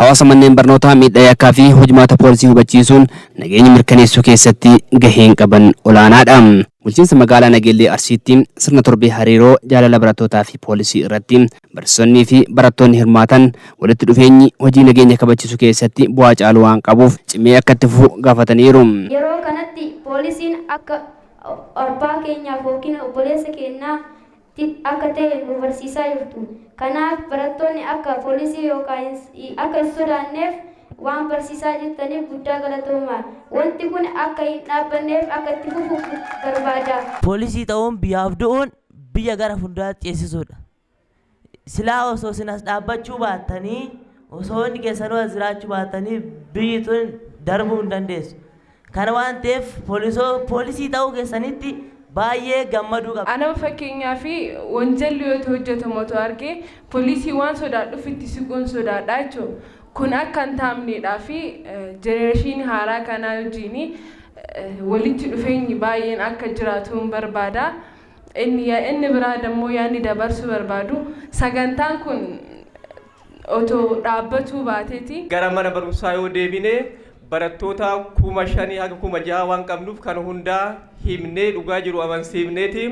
hawaasa manneen barnootaa miidhaa yakkaa fi hojmaata poolisii hubachiisuun nageenya mirkaneessuu keessatti gaheen qaban olaanaadha. Bulchiinsa Magaalaa Nageellee Arsiitti sirna torbee hariiroo jaalala barattootaa fi poolisii irratti barsiisonnii fi barattoonni hirmaatan walitti dhufeenyi hojii nageenya kabachiisuu keessatti bu'aa caalu waan qabuuf cimee akka itti fufu gaafataniiru. Yeroo kanatti poolisiin akka abbaa keenyaaf yookiin obboleessa keennaa tti akka ta'e nu barsiisaa jirtu. Kanaaf barattoonni akka poolisii yookaan akka hin sodaanneef waan barsiisaa jirtaniif guddaa galatoomaa. Wanti kun akka hin dhaabbanneef akka itti fufu barbaada. Poolisii ta'uun biyyaaf du'uun biyya gara fuulduraatti ceesisuudha. Silaa osoo isin as dhaabbachuu baattanii, osoo hundi keessanuu as jiraachuu baattanii biyyi tun darbuu hin dandeessu. Kana waan ta'eef poolisii ta'uu keessanitti baay'ee gammaduu qabdu. Anama fakkeenyaaf wanjalli yoo hojjetamu otoo argee poolisii waan sodaadhuuf itti siquun sodaadha jechuudha. Kun akka hin taamneedhaa fi generation haaraa kanaa wajjin walitti dhufeenyi baay'een akka jiraatu hin barbaada. Inni biraa dammoo yaadni dabarsuu barbaadu sagantaan kun otoo dhaabbatuu baateeti. Gara mana barumsaa yoo deebine barattoota 5,000 haga 6,000 waan qabnuuf kan hundaa himnee dhugaa jiru amansiifneeti.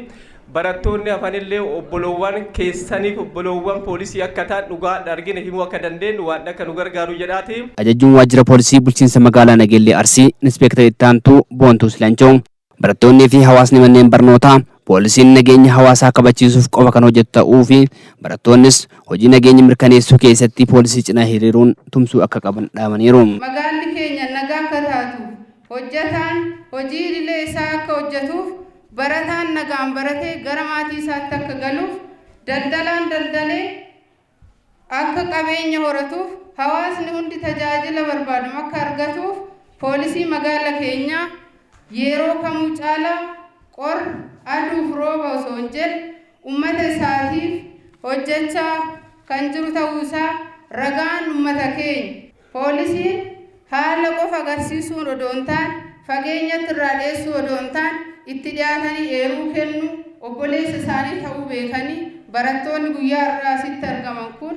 Barattoonni hafanillee obboloowwan keessaniif obboloowwan poolisii akka ta'an dhugaa argine himuu akka dandeenyu waan akka nu gargaaru jedhaati. Ajajjuun waajjira poolisii bulchiinsa magaalaa Nageellee Arsii Inspeektar Ittaantuu Boontuu Silanchoo barattoonnii fi hawaasni manneen barnootaa poolisiin nageenya hawaasaa kabachiisuuf qofa kan hojjetu ta'uu fi barattoonnis hojii nageenya mirkaneessuu keessatti poolisii cinaa hiriiruun tumsuu akka qaban dhaamaniiru. Magaalli keenya nagaa akka taatuuf, hojjetaan hojii idilee isaa akka hojjetuuf, barataan nagaan baratee gara maatii isaatti akka galuuf, daldalaan daldalee akka qabeenya horatuuf, hawaasni hundi tajaajila barbaadamu akka argatuuf poolisii magaala keenyaa yeroo kamuu caalaa qorra, aduuf rooba osoo hin jedhe ummata isaatiif hojjechaa kan jiru ta'uu isaa ragaan ummata keenya. Poolisiin haala qofa agarsiisuun odoo hin taane, fageenyatti irraa dheessuu odoo hin taane, itti dhiyaatanii eeruu kennuu, obboleessa isaanii ta'uu beekanii barattoonni guyyaa har'aa asitti argaman kun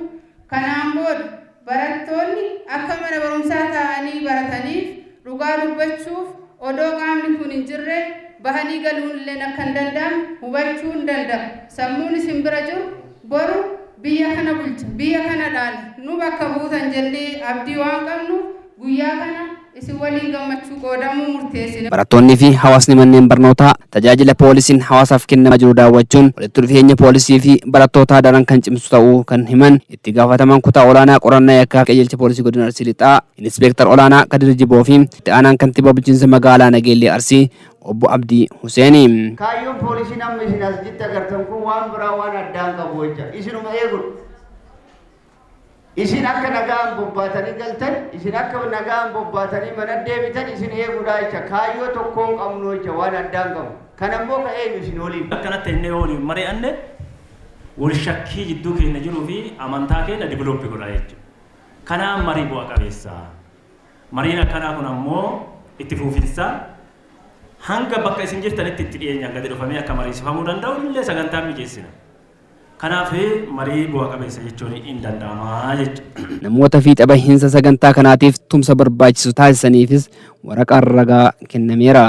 kanaan booda barattoonni akka mana barumsaa taa'anii barataniif dhugaa dubbachuuf odoo qaamni kun hin jirre bahanii galuun illee akka hin danda'amne hubachuu hin danda'a. Sammuun isin bira jiru boru biyya kana bulcha, biyya kana dhaala, nu bakka buutan jennee abdii waan qabnuuf guyyaa kana isin waliin gammachuu qoodamuu murteessine. Barattoonnii fi hawaasni manneen barnootaa tajaajila poolisiin hawaasaaf kennamaa jiru daawwachuun walitti dhufeenya poolisii fi barattootaa daran kan cimsu ta'uu kan himan itti gaafatamaan kutaa olaanaa qorannaa yakkaa qajeelcha poolisii godina Arsii Lixaa Inispeektar olaanaa Kadir Jiboo fi itti aanaan kantiibaa bulchiinsa magaalaa Nageellee Arsii obbo Abdii Huseeni. Kaayyoon poolisiin amma isin asitti agartan kun waan biraa waan addaan qabu jecha isinuma eegudha. Isin akka nagaan bobbaatanii galtan, isin akka nagaan bobbaatanii mana deebitan isin eeguudha jecha kaayyoo tokkoon qabnu jecha waan addaan qabu. Kan ammoo ka eenyu isin waliin. Akkanatti inni waliin mari'anne wal shakkii jidduu keenya jiruu fi amantaa keenya develop godha jechuudha. Kanaan marii bu'a qabeessa. Mariin akkanaa kun ammoo itti fufinsa hanga bakka isin jirtanitti itti dhiyeenyaan gadi dhufamee akka mariisifamuu danda'u illee sagantaan mijeessina. Kanaaf marii bu'a qabeessa jechuun hin danda'ama jechuudha. Namoota fiixa bahiinsa sagantaa kanaatiif tumsa barbaachisu taasisaniifis waraqaan ragaa kennameera.